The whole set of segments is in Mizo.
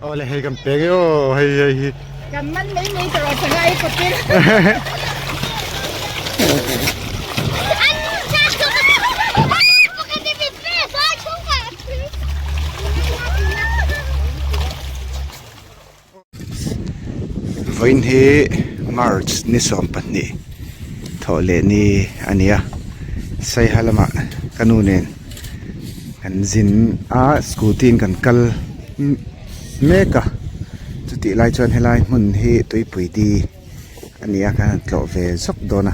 Awle hei kan pek e aw hei hei hi. Kan man mai mai tawh a sangha ei kawt in. Vawiin hi March ni 12 thawh leh ni a ni a, Saiha lamah ka nu nen kan zin a scooty in kan kal mek a, chutih lai chuan helai hmun hi tuipui di a ni a kan han tlawh ve zawk dawn a,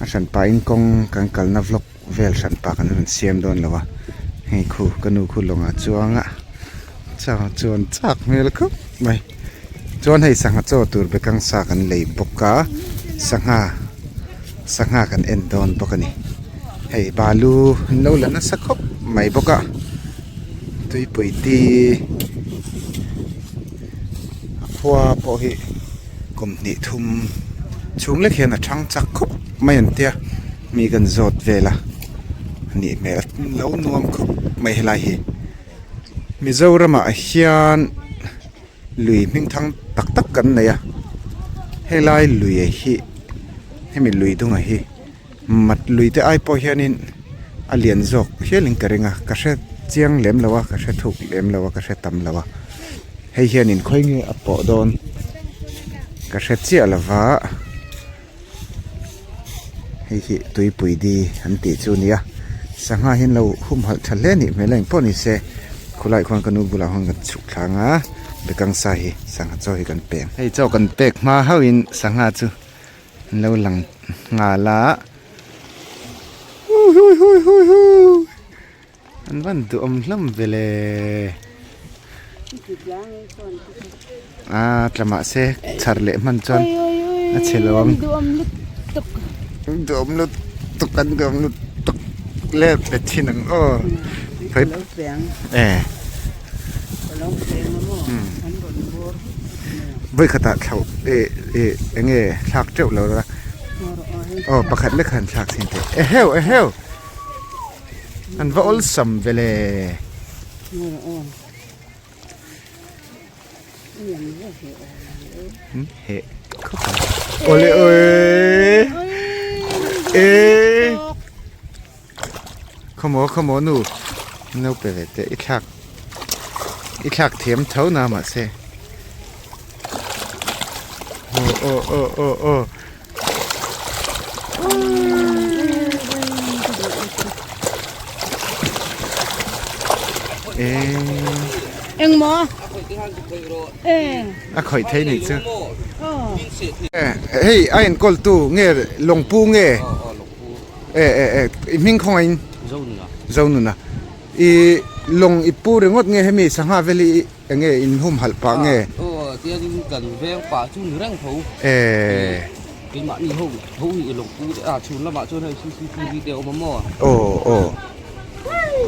a hranpa in kawng kan kalna vlog vel hranpa kan rawn siam dawn lo a, hei khu ka nu khu lawngah chuang a chau chuan chak hmel khawp mai chuan hei sangha chaw tur bekang sa kan lei bawk a sangha sangha kan en dawn bawk a ni hei balu an lo la nasa khawp mai bawk a tuipui te a khua pawh hi kum hnih thum chhung lek hian a thang chak khawp mai an tia mi kan zawt vel a nih hmel lo nuam khawp mai helai hi Mizoramah hian lui hming thang tak tak kan nei a helai lui hi hemi lui dungah hi mat lui te ai pawh hianin a lian zawk hialin ka ring a ka hre chiang lem lo a ka hre thuk lem lo a ka hre tam lo a hei hianin khawi nge a pawh dawn ka hre chiah lo va. Hei hi tuipui di an tih chu a ni a sangha hi an lo humhalh tha hle a nih hmel a engpawh ni se khawlaiah khuan ka nu bulah khuan kan chhuk thlang a bekang sa hi sangha chaw hi kan peng hei chaw kan pek hma hauhin sangha chu an lo lang nghal a huihuihuihui an van duhawm hlawm ve le a tla mahse chhar leh hman chuan a chhe lo ang duhawm lutuk an duhawm lutuk let pe thin ang aw e vawikhatah thlauh eh eh eng nge thlak teuh lo la aw pakhat lek han thlak chhin teh eheu eheu. An va awlsam ve le. He khawp ang. Awle awi. E. Khawmaw khawmaw nu. No pe ve teh i thlak. I thlak thiam tho na mahse. Aw aw aw aw aw. Engmaw? A khawih thei nih chu. Hei a enkawl tu nge lawngpu nge? E e e i hming khawngaih in? Zonuna. Zonuna. I lawng i pu ringawt nge hemi sangha vel hi Eng nge in humhalh pah nge? Aw tiangin kan veng pah chu ni reng tho. Eee. Keimahni ho tho hi i lawngpu te a chhun lamah chuan hei cctv te a awm a maw? Aw aw.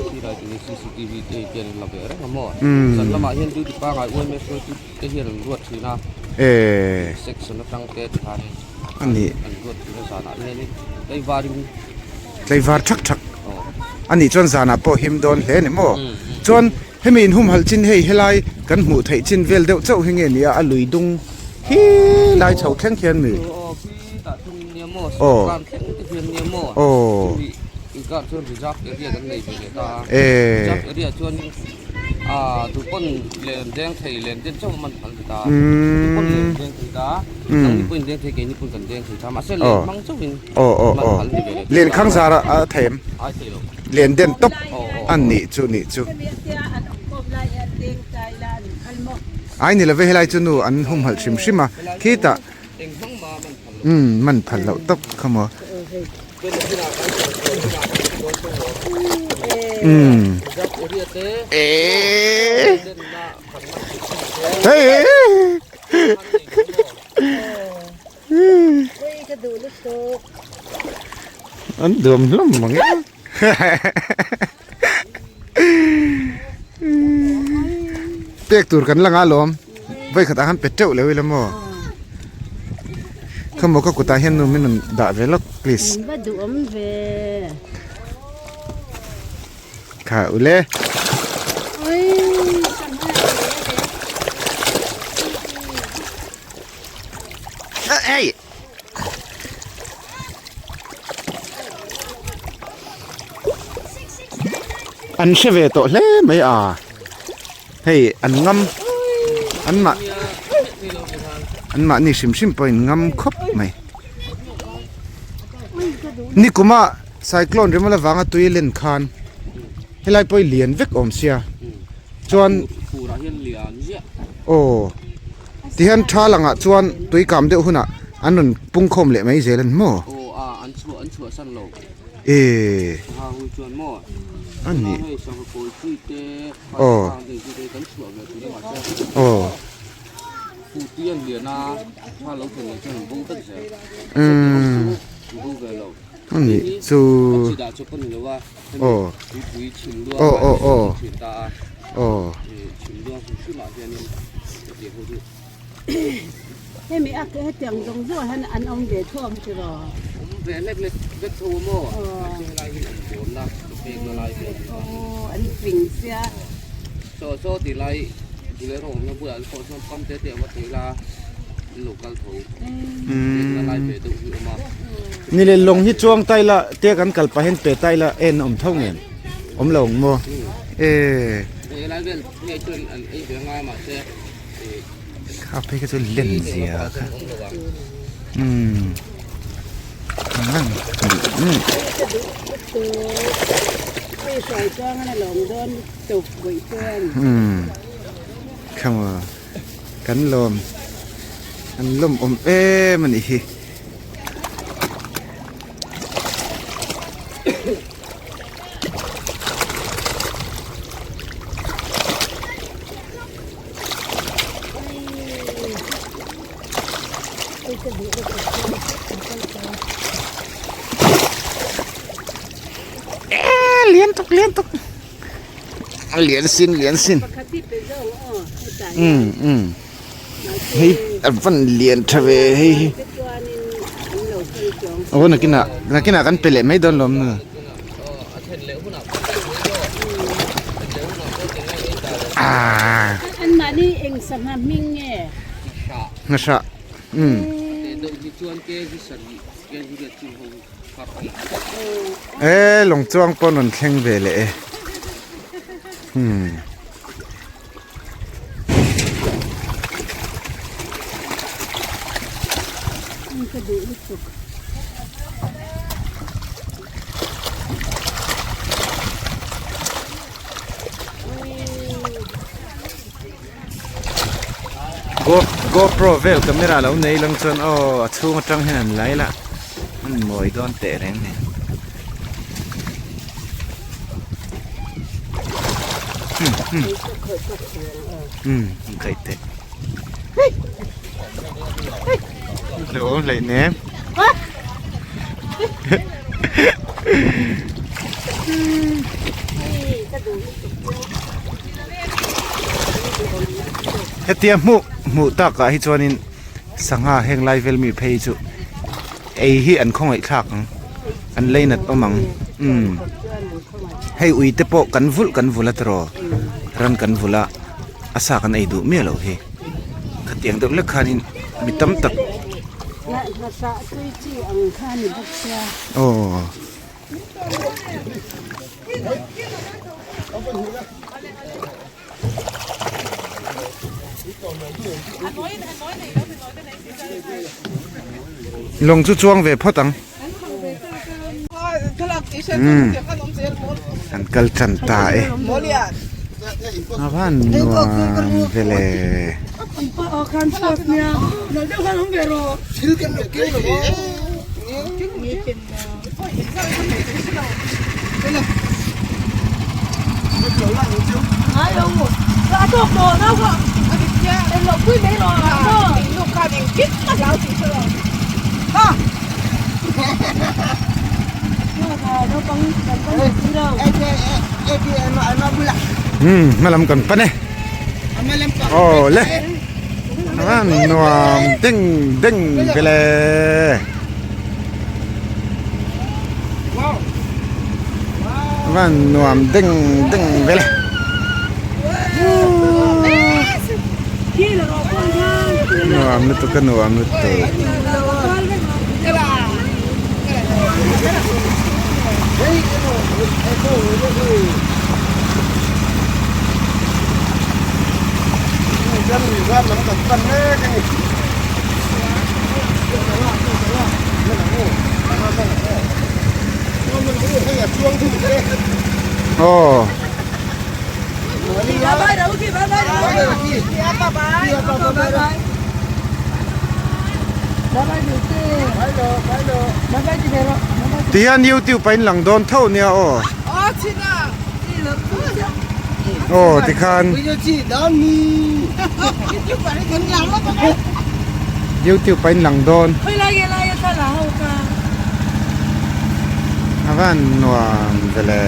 Silai te hi cctv te hi hian an la ve reng a maw? Zan lamah hian duty pangai UMS hruaitu te hian an ruat thin a. Eee. Section atang te tikhanin A nih. an ruat thin a zanah hianin tlaivarin. Tlaivar thak thak. A nih chuan zanah pawh him dawn hle a ni maw? Chuan. Hemi inhumhalh chin hei helai kan hmuh theih chin vel deuh chauh hi nge nia a lui dung hi lai chho thleng khian mi aw aw e aw aw aw lenkhang zar a thei em len den tawp a nih chu nih chu ai ni love helai chu nu an humhalh hrim hrim a khitah umm man phal loh tawp kha maw umm eeee hei. An duam hlawm mang e. Pek tur kan la nga lawm. Vawi khatah khan pe teuh lo ila maw. Khawmaw ka kutah hian nu min rawn dah ve lawk please. Va duhawm ve. Kha ule. An hre ve tawh hle mai a, hei an ngam an mah an mahni hrim hrim pawhin ngam khawp mai. Nikuma cyclone rimawla vanga tui len khan helai pawh hi lian vek awm sia chuan aw tihian tha langah chuan tui kam deuh hunah an rawn pung khawm leh mai zel a ni maw? E a ni aw aw umm a nih chu aw aw aw aw aw. Hemi a hetiang zawng zawng ah hian an awm ve tho ang chu raw. Awm ve hlek hlek vek tho a maw? Mahse helai hi an bawmna pekna lai vel ni ta. Aw an fing sia. Saw saw tih lai bolero awmna bulah an pawh chuan pam te te a va thei la an lo kal tho. Pekna lai ve deuh hi awm a. Ni leh lawng hi chuang tai la tia kan kal pah hian pe tai la en a awm tho ngem? Awm lo ang maw? E. Helai vel hei chuan an ei ve ngai mahse. Kha phei kha chu len zia kha umm umm kha maw kan lawm an lawm awm em a nih hi. Lian tuk lian tuk lian sin lian sin um um hei a van lian tha ve hei hi aw nakinah nakinah kan pe leh mai dawn lawm nu. Ngahra umm. E lawng chuang pawn rawn thleng ve leh e umm. Go pro vel camera lo nei lang chuan aw a chhung atang hian an lai la an mawi dawn teh reng nen. Umm an khaih teh. Hlauhawm hleih nem. Hetia hmuh hmuh takah hi chuanin sangha heng lai vel mi phei chu ei hi an khawngaih thlak ang an leinat awm ang umm hei ui te pawh kan vulh kan vulh a tiraw ran kan vulh a a sa kan ei duh miah loh hi khatiang deuh lek khanin mi tam tak aw. Lawng chu chuang ve phawt ang. Umm an kal tan ta e. A van nuam vele. Umm hmalam kan pan e aw le a nuam deng deng vele. Van nuam deng deng vel e. Nuam lutuk a nuam lutuk. Chuan lui zam lam kan pan mek a ni. Aw. Tihian youtube a in lang dawn tho nia aw. Aw tikhan youtube a in lang dawn. A van nuam vele.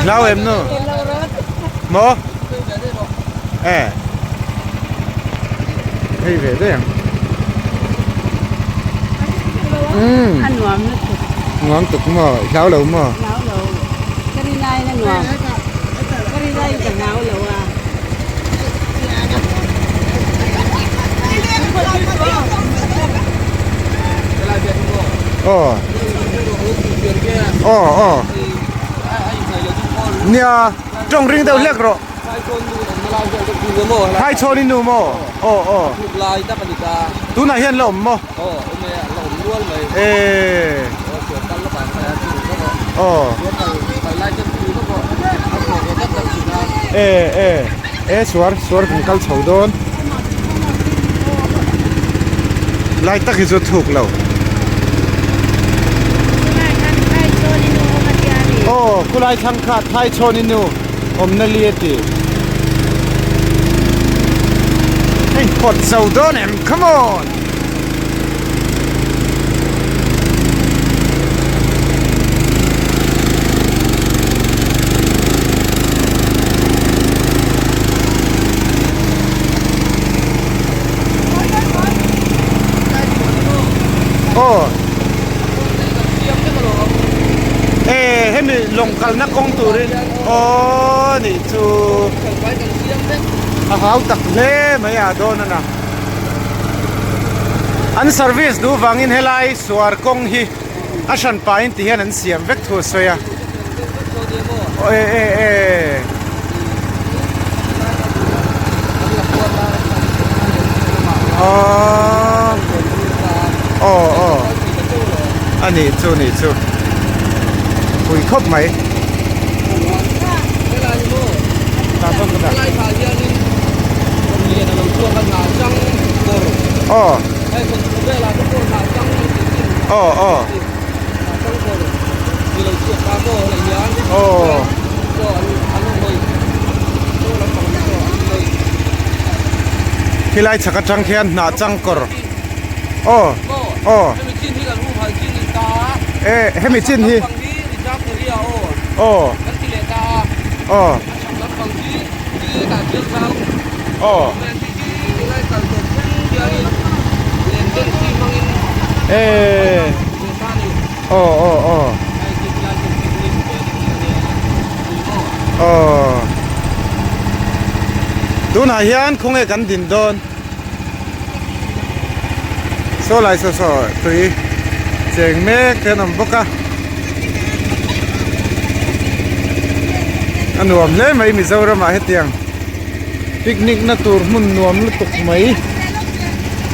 Hlau em nu? Maw? E. Hei ve daih ang. Umm. A nuam lutuk. Nuam tuk maw? I hlau lo maw? Hlau lo. Ka rinaiin a nuam. Ka rinaiin ka hlau lo a. Aw. Aw aw. Nia tawng ring deuh hlek rawh. Thaichhawn i nu maw? Aw aw. Tunah hian la awm maw? Eee. Aw. Ee ee. E suar suar kan kal chho dawn. Lai tak hi chu thuk lo. Aw khulai thlang kha Thaichhawn i nu. Awmna li a ti. Hei pawt zo dawn em? Come on! Aw. Eh, hemi lawng kalna kawng turin Aw nih chu a hau tak hle mai a dawn a na. An service duh vangin helai suar kawng hi a hran pahin ti hian an siam vek thu a sawi a. Aw e e e. Aw aw aw a nih chu nih chu pui khawp mai. Aw aw aw aw khilai chhak atang khian hnah changkawr aw aw e hemi chin hi aw aw aw e aw aw aw aw tunah hian khawnge kan din dawn saw lai saw saw tui cheng mek te an awm bawk a a nuam hle mai Mizoram ah hetiang picnic na tur hmun nuam lutuk mai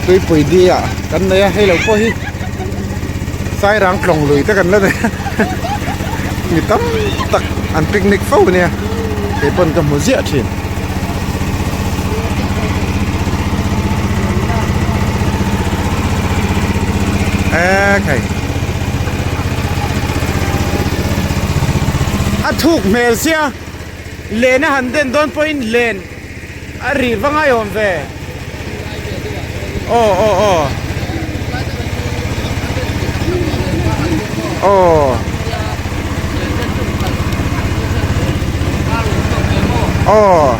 tuipui di ah kan nei a hei lo pawh hi. Sairang tlawng lui te kan la nei a mi tam tak an picnic fo ania kei pawn ka hmu ziah thin. Ekhei a thuk hmel sia len a han den dawn pawhin len A ri va ngaiawm ve. Aw aw aw. Aw. Aw.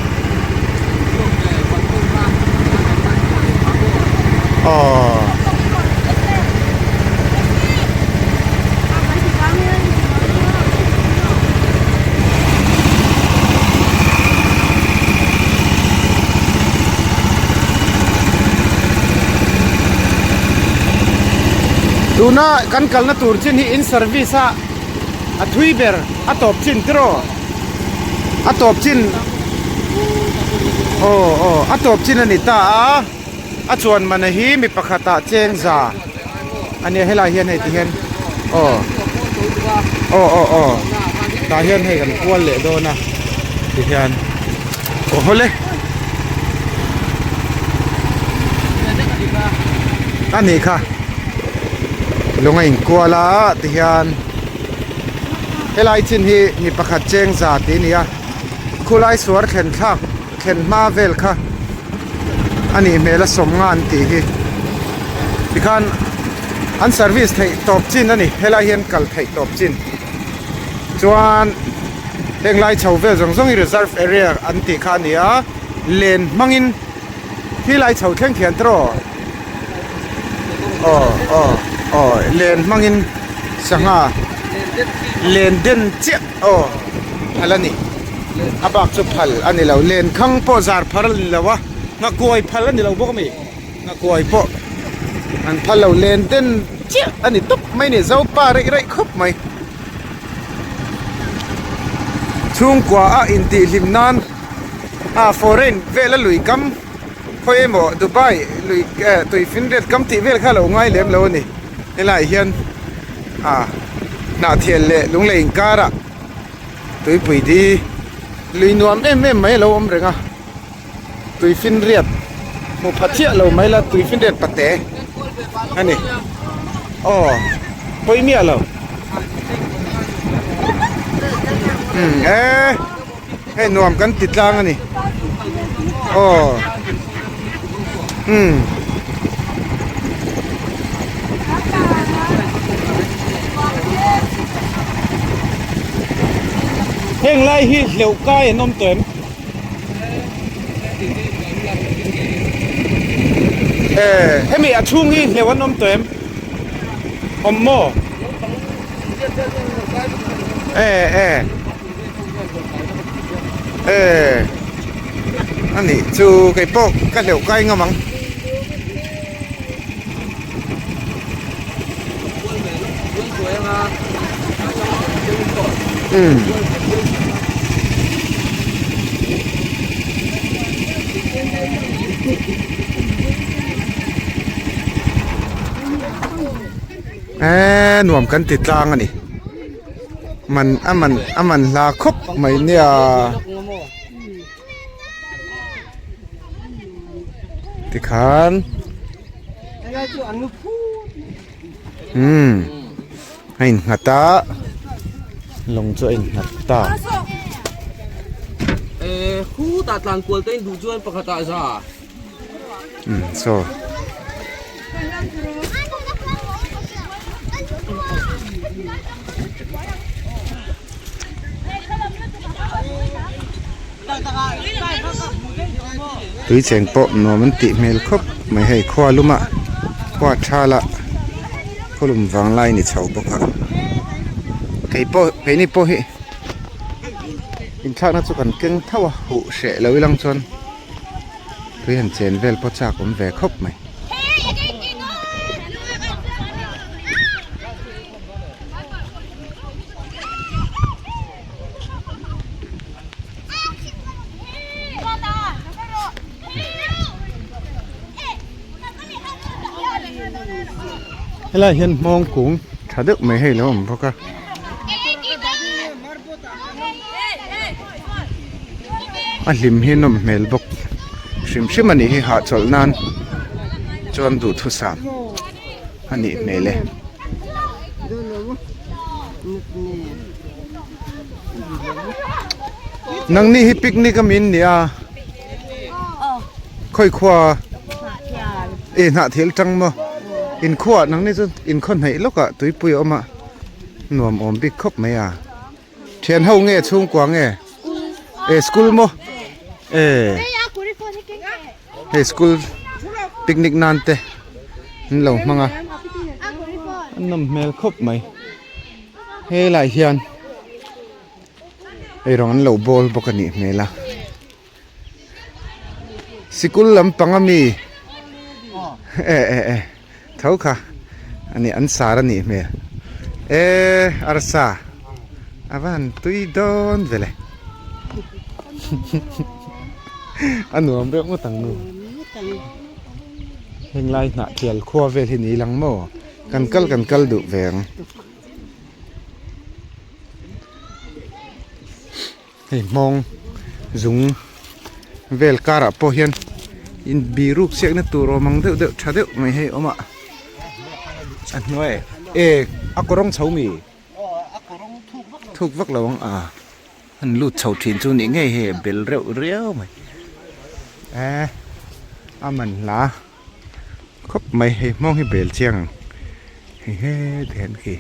Aw. Tuna kan kalna tur chin hi in service a a thui ber a tawp chin tiraw a tawp chin aw aw a tawp chin a ni ta a a chuan man hi mi pakhat ah cheng za a nia helai hian hei ti hian aw aw aw aw tah hian hei kan kual leh dawn a ti hian aw hawle. A nih kha lung a inkual a tihian helai chin hi mi pakhat cheng za tih a ni a khulai suar thlen thlak thlen hma vel kha a nih hmel a sawm nga an tih hi tikhan an service theih tawp chin a ni helai hian kal theih tawp chin chuan heng lai chho vel zawng zawng hi reserve area an tih kha a ni a len hmangin khi lai chho thleng khian tawh aw aw aw len hmangin sangha len den chiah aw phal a ni a bak chu phal a ni lo len khang pawh zar phar a ni lo a nghakuai phal a ni lo bawk a mi nghakuai pawh an phal lo len den chiah a ni tawp mai a ni zopa reih reih khawp mai chhungkua a intihhlim nan a foreign vela lui kam khawi emaw Dubai lui eh tui finriat kam tih vel kha a lo ngai lem lo a ni helaiah hian ah hnahthial leh lunglei inkarah tuipui di lui nuam em em mai a lo awm reng a tui finriat hmu pha chiah lo mai la tui finriat pate a ni aw pawi miah lo umm eh hei nuam kan ti tlang a ni aw umm. Heng lai hi hleuh kai an awm tawh em? Eh hemi a chhung hi hleuh an awm tawh em? Awm maw? Eh eh eh a nih chu kei pawh ka hleuh kai ngam ang. Umm. Eee nuam kan ti tlang a ni man a man a man hla khawp mai nia. Tikhan umm a innghat a lawng chu a innghat ta. Umm saw. Tui cheng pawh nuam an tih hmel khawp mai hei khua luma khua tha lah khawlum vang lai ni chho bawk a keipawh keini pawh hi inthlakna chu kan keng tho a huh hreh lo ilang chuan. Tui han chen vel pawh chak awm ve khawp mai. Helai hian hmawng kung tha deuh mai hei lo awm bawk a. A hlim hi nawm hmel bawk hrim hrim a nih hi hahchawlh nan chuan duhthusam a nih hmel e. Nangni hi picnic a min nia khawi khua e hnahthel tang maw inkhua nangni chu inkhaw hnaih lawkah tuipui a awm a. Nuam awm bik khawp mai a. Thian ho nge chhungkua nge? E school maw? E hei school picnic nan te an lo hmang a. An nawm hmel khawp mai. Helai hian eirawng an lo bawl bawk a nih hmel a. Sikul lampang ami e e e tho kha. Ani an sar a nih hmel. E arsa a va han tui dawn ve le. A nuam reuh ngawt ang nu. Heng lai hnah thial khua vel hi ni lang maw? Kan kal kan kal duh ve ang. Hei hmawng zung vel karah pawh hian in biruk siakna tur awm ang deuh deuh tha deuh mai hei a awm a a hnuai e a kawrawng chho mi thuk vak lo ang a an lut chho thin chu nih ngei hei a bel reuh riau mai e a man hla khawp mai hei hmawng hi bel chiang ang hei heti hian khi.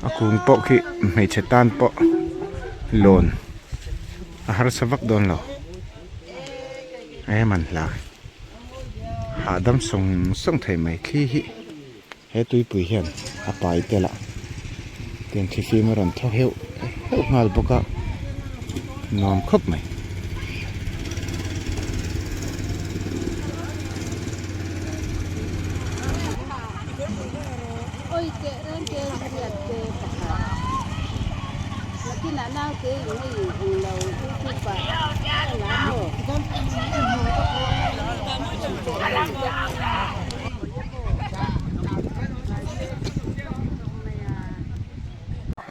A kung pawh khi hmeichhe tan pawh lawn a harsa vak dawn lo em an hla hahdam sawng sawng thei mai thli hi he tuipui hian a pai tel a tiang thlifim a rawn thaw heuh heuh nghal bawk a nuam khawp mai.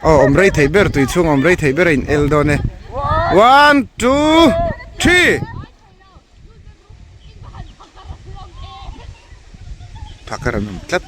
Aw awm rei thei ber tui chhung awm rei thei ber a in el dawn e one two three. Phakar an awm tlat.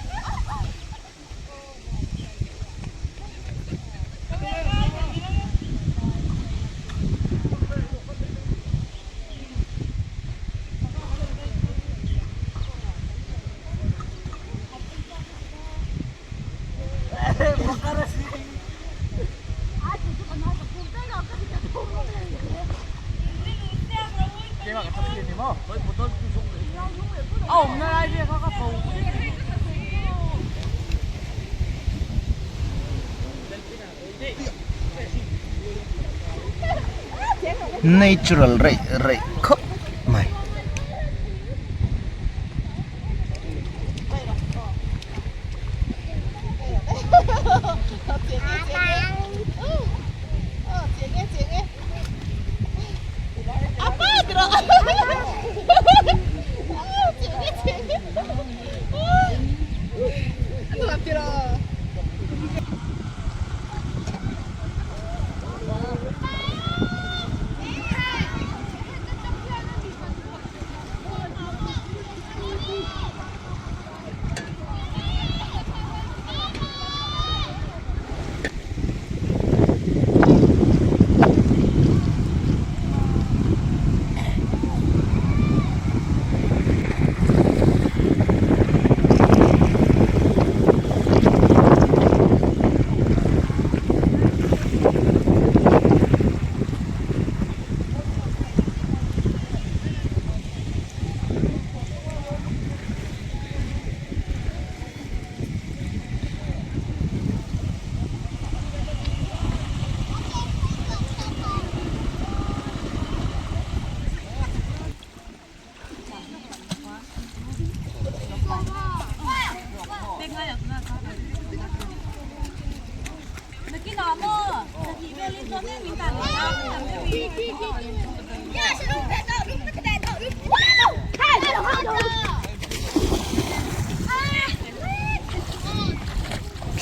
Natural reih reih khawp mai.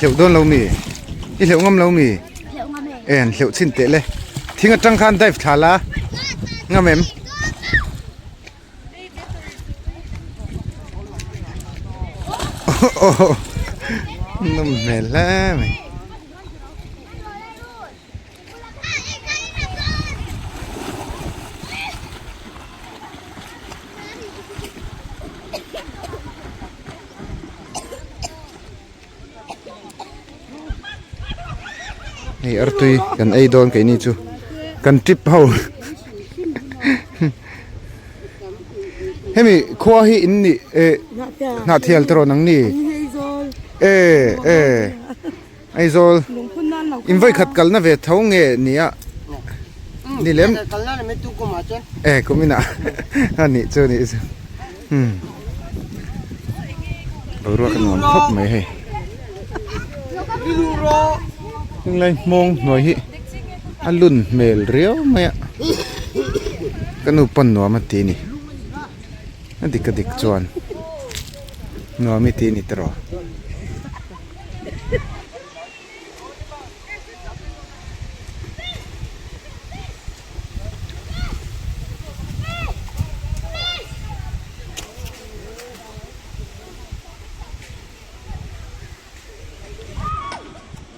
Hleuh dawn lo mi? I hleuh ngam lo mi? En hleuh chhin teh le. Thing atang khan dive thla la. Ngam em? Nawm hmel hle mai. Hei artui kan ei dawn keini chu kan trip ho hemi khua hi in nih eh Hnahthial te rawn ang ni e e Aizawl in vawi khat kalna ve tho nge nia ni lem e kum inah a nih chu nih chu. Boruak a nuam khawp mai hei. Heng lai hmawng hnuai hi a lun hmel riau mai a ka nu pawn nuam a ti a ni a dik a dik chuan nuam i ti a ni tiraw.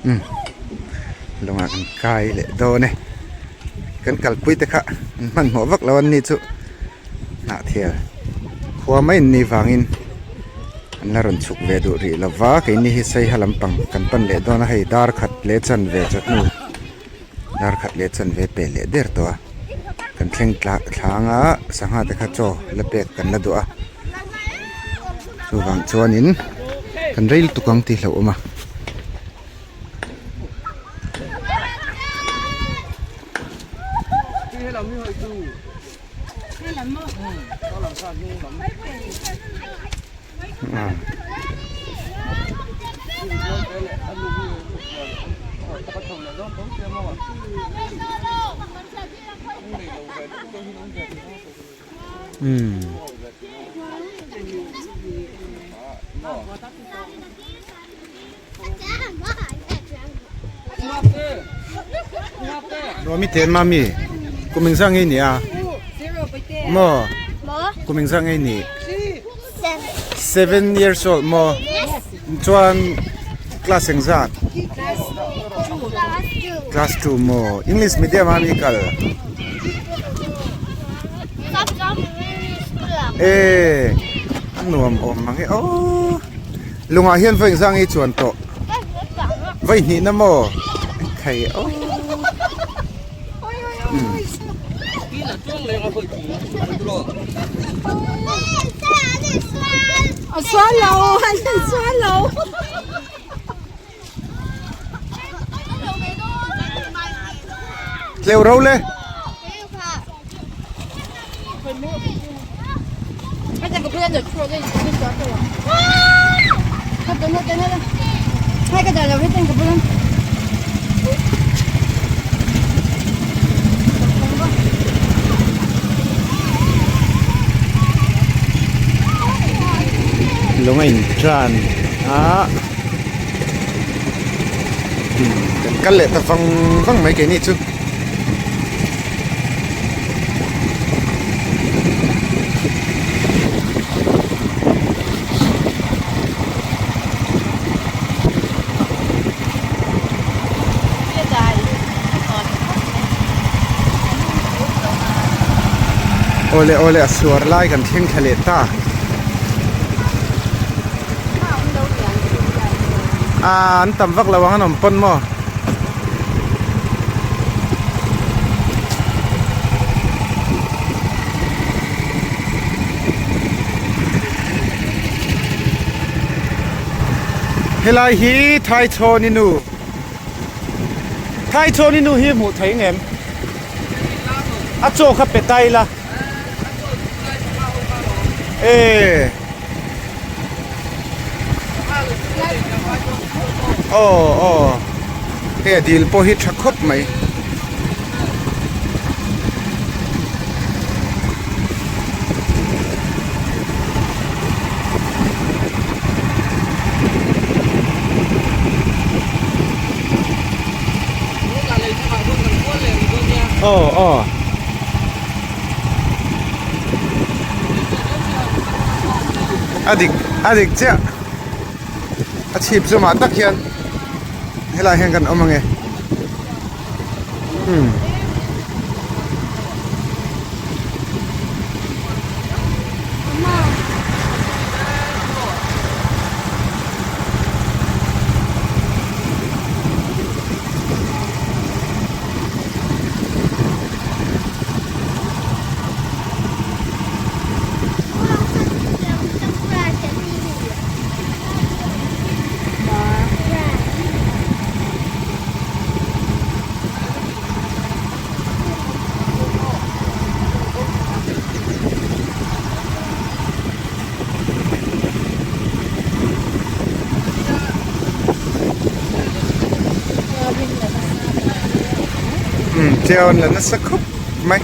Umm lawngah kan kai leh dawn e kan kalpui te kha an hmanhmawh vak lo an ni chu hnahthial khua mai an nih vangin an la rawn chhuk ve duh rih lo va keini hi saiha lampang kan pan leh dawn a hei dar khat leh chanve chawhnu. Dar khat leh chanve peh leh der tawh a kan thleng tlah thlang a sangha te kha chaw la pek kan la duh a chuvang chuanin kan rei lutuk ang tih hlauh awm a. Nuam i te mami kum engzah nge i nih a maw kum engzah nge i nih seven years old maw chuan class engzat class two maw english medium a mi kal e a nuam awm mang e aw lungah hian vawi engzah nge i chuan tawh vawi hnih na maw khai aw Tleu ro le. Lung a intran a kan kal leh ta vang vang mai keini chu. Awle awle a suar lai kan thleng thla leh ta. An tam vak lo ang an awm pawn maw. Helai hi Thaichhawni nu Thaichhawni nu hi hmuh theih ngem a chaw kha pe ta ila e Aw aw hei a dil pawh hi tha khawp mai. Aw aw. A dik a dik chiah a chhip zawmah tak hian helaiah hian kan awm ang e umm. Tiau an la nasa khawp mai.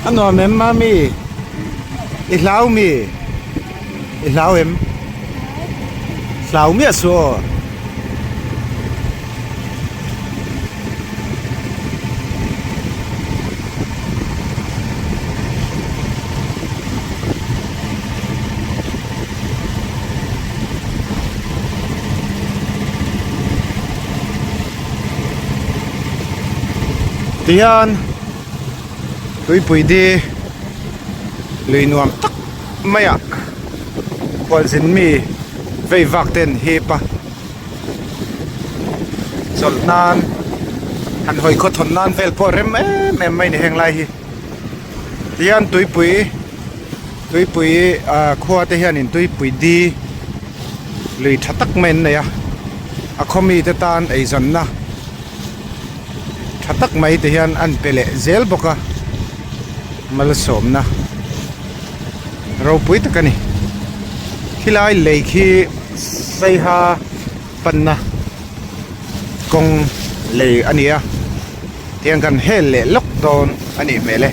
A nuam em mami? I hlau mi? I hlau em? Hlau miah suh aw. Tihian tuipui di lui nuam tak mai ah khualzin mi vei vak te an hip a. Chawlh nan han hawi khaw thawn nan vel pawh rem em em mai ni heng lai hi tihian tuipui tuipui ah khua te hianin tuipui di lui tha tak mai an nei a a khaw mite tan eizawnna tha tak mai te hian an pe leh zel bawk a malsawmna ropui tak a ni khilai lei khi. Saiha panna kawng lei a ni a tiang kan hel leh lawk dawn a nih hmel e.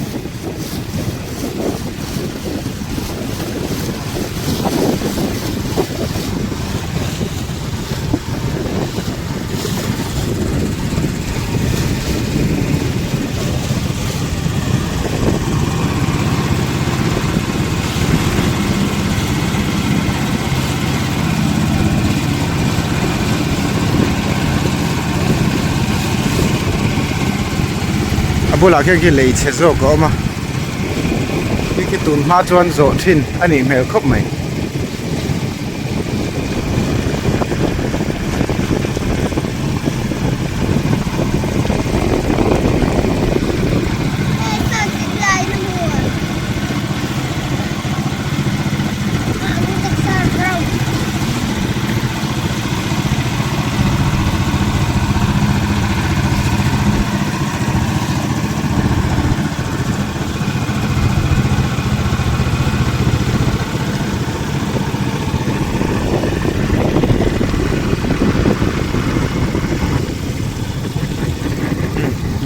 A bulah khian khi lei chhe zawk a awm a khi khi tun hma chuan zawh thin a nih hmel khawp mai.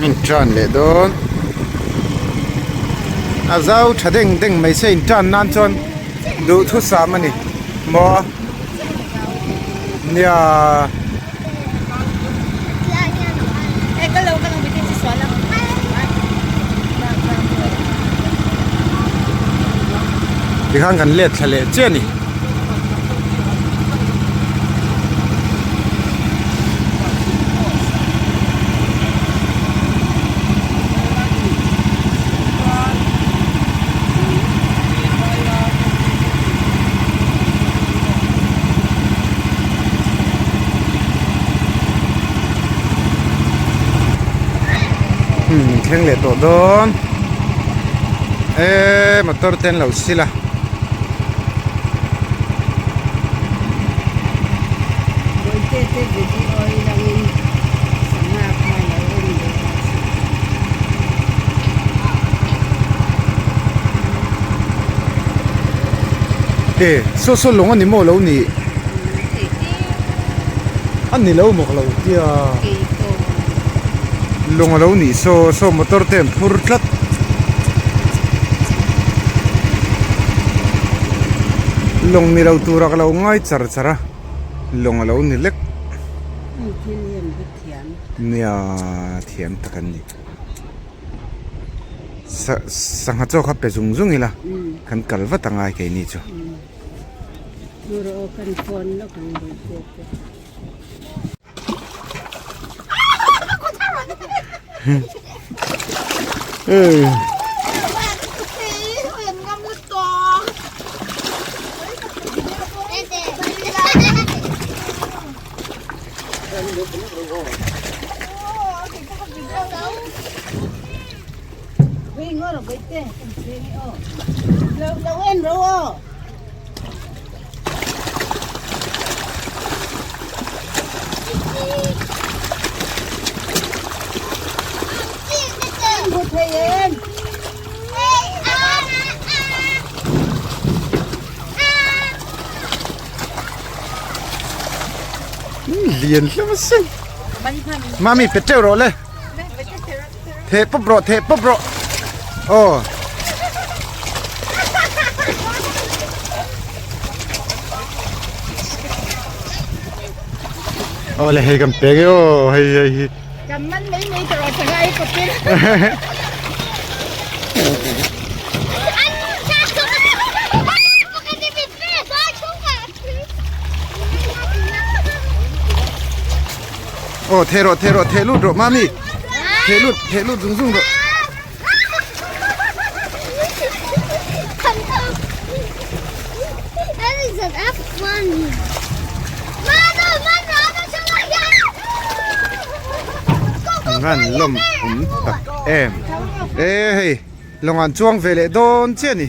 Min tan leh dawn a zau tha deng deng mai se in tan nan chuan duhthusam a ni maw nia. Tikhan kan let thla leh chiah a ni. Min thleng leh tawh dawn eee motor te an lo sil a. E saw saw lawng a ni maw lo nih a ni lo maw ka lo tia lawng a lo nih saw saw motor te an phur tlat. Lawng ni lo tura ka lo ngai char char a lawng a lo ni lek nia thiam tak an ni sangha chaw kha pe zung zung ila kan kal vat angai keini chu. Lian hlawm asin. Mami pe teuh rawh le. Theh pawp rawh theh pawp rawh. Aw. Aw le hei kan pek e aw hei hei hi. Kan man mai mai tawh a sangha ei kawp in. Aw theh rawh theh rawh theh lut rawh mami theh lut theh lut zung zung rawh. An van lawm awm tak em e hei lawng an chuang ve leh dawn chiah a ni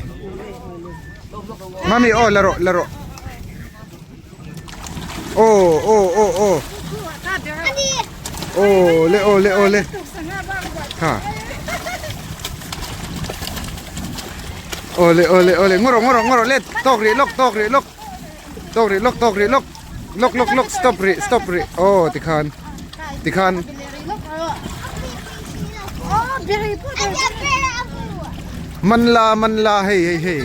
mami aw la rawh la rawh aw aw aw aw aw le aw le aw le ha aw le aw le aw le ngaw rawh ngaw rawh ngaw rawh le tawk rih lawk tawk rih lawk tawk rih lawk tawk rih lawk lawk lawk lawk stop rih stop rih aw tikhan tikhan man la man la hei hei hei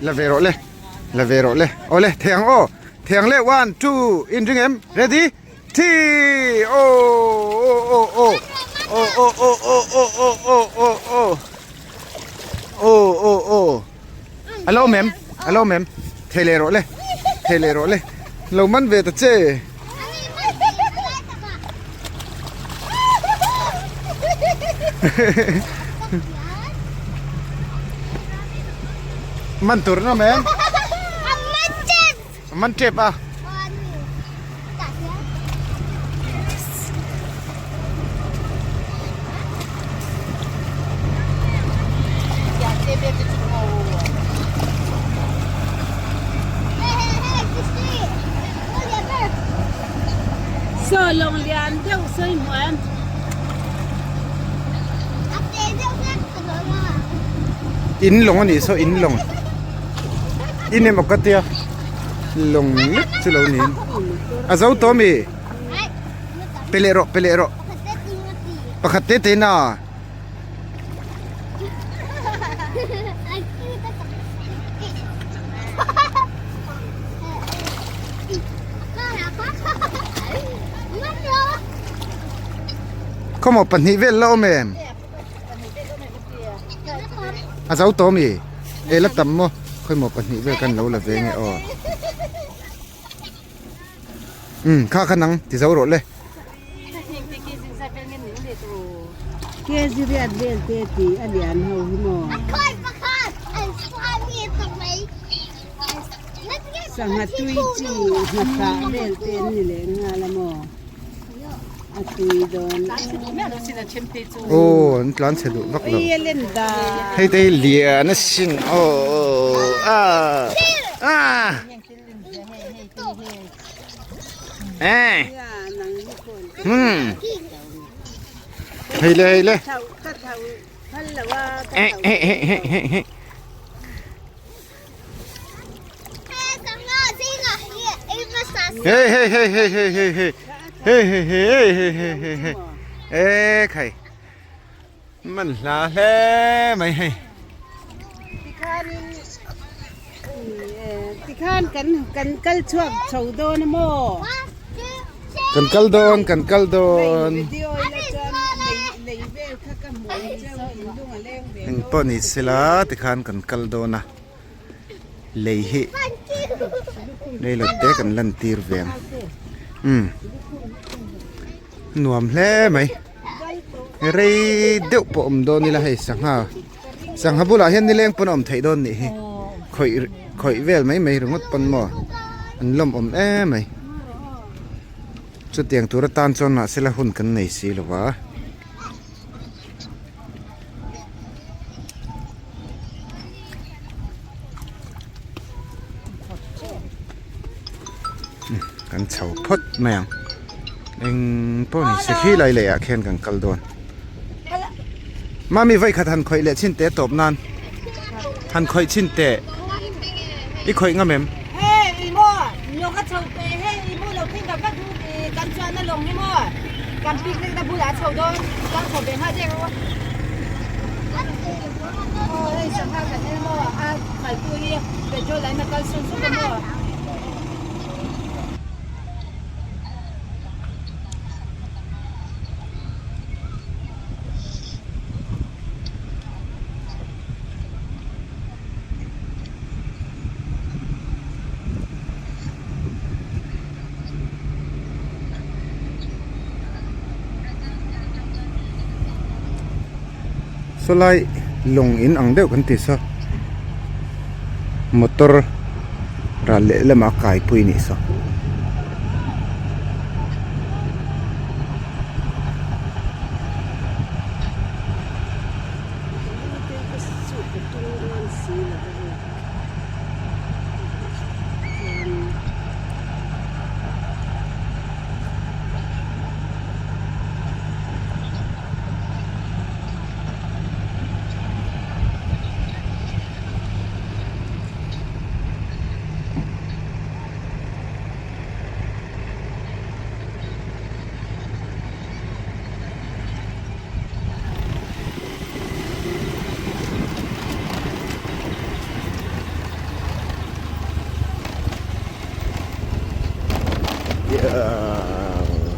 La ve rawh le la ve rawh le aw le thei ang aw thei ang le one two in ring em ready three aw aw aw aw aw aw aw aw aw aw aw aw aw aw aw a lo awm em a lo awm em thei leh rawh le thei leh rawh le lo man ve ta che. Man tur na men man tep a Saw lawng lian deuh sawi hmuh em? In lawng a nih saw in lawng in emaw ka tia lawng lek chu lo niin a zo tawh ami pe leh rawh pe leh rawh pakhat te te na. Khawmaw pahnih vel la awm em? A zo tawh ami? E la tam maw? Khawmaw pahnih vel khan lo la ve nge aw. Umm kha kha nang ti zo rawh le. Kg riat vel te tih a lian ho hi maw? Sangha tui chi hnathah vel te an ni leh nghal a maw? A tui dawn Aw an tlan chhe duh vak lo. Hei te hi lian a sin aw a a. Hei le hei le. Hei hei hei hei hei hei hei hei hei hei hei hei hei hei e khai man hla hle mai hei tikhan kan kan kal chhuak chho dawn a maw kan kal dawn kan kal dawn eng pawh ni sela tikhan kan kal dawn a lei hi reilo te kan lan tir ve ang umm nuam hle mai rei deuh pawh awm dawn ila hei sangha sangha bulah hian nileng pawn a awm theih dawn nih hi khawih khawih vel mai mai ringawt pawn maw an lawm awm em mai chutiang tur atan chuan mahse la hun kan nei si lo va. Kan chho phawt mai ang eng pawh ni se khi lai leh ah khian kan kal dawn. Mami vawi khat han khawih leh chhin teh tawp nan han khawih chhin teh i khawih ngam em? Hei i maw lawng a chho teh hei i maw lo thleng ka va duh i kan chuan a lawng hi maw kan picnic na bulah a chho dawn kan chho ve nghal deuh a aw hei sangha kan en maw a khaltu hi petrol ah in a kal sawn sawk a maw. Sawlai lawng in ang deuh kan ti saw motor ral lehlamah a kaipui a nih saw.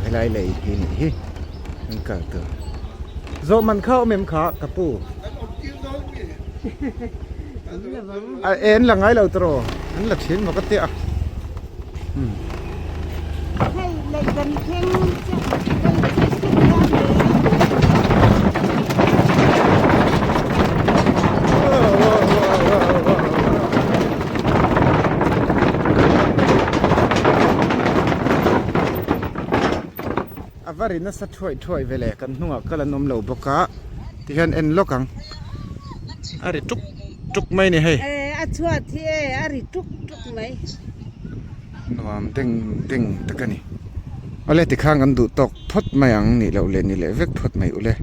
Helai lei hi nih hi an kal tur zawh man kha awm em kha ka pu a en la ngai lo tawh an la thin maw ka tia. A va ri nasa thuai thuai ve le kan hnungah kal an awm lo bawk a tihian en lawk ang a ri tuk tuk mai a ni hei. A chhuat hi e a ri tuk tuk mai. Nuam deng deng tak a ni. Awle tikhan kan duh tawk phawt mai ang nih loh leh ni leh vek phawt mai ule.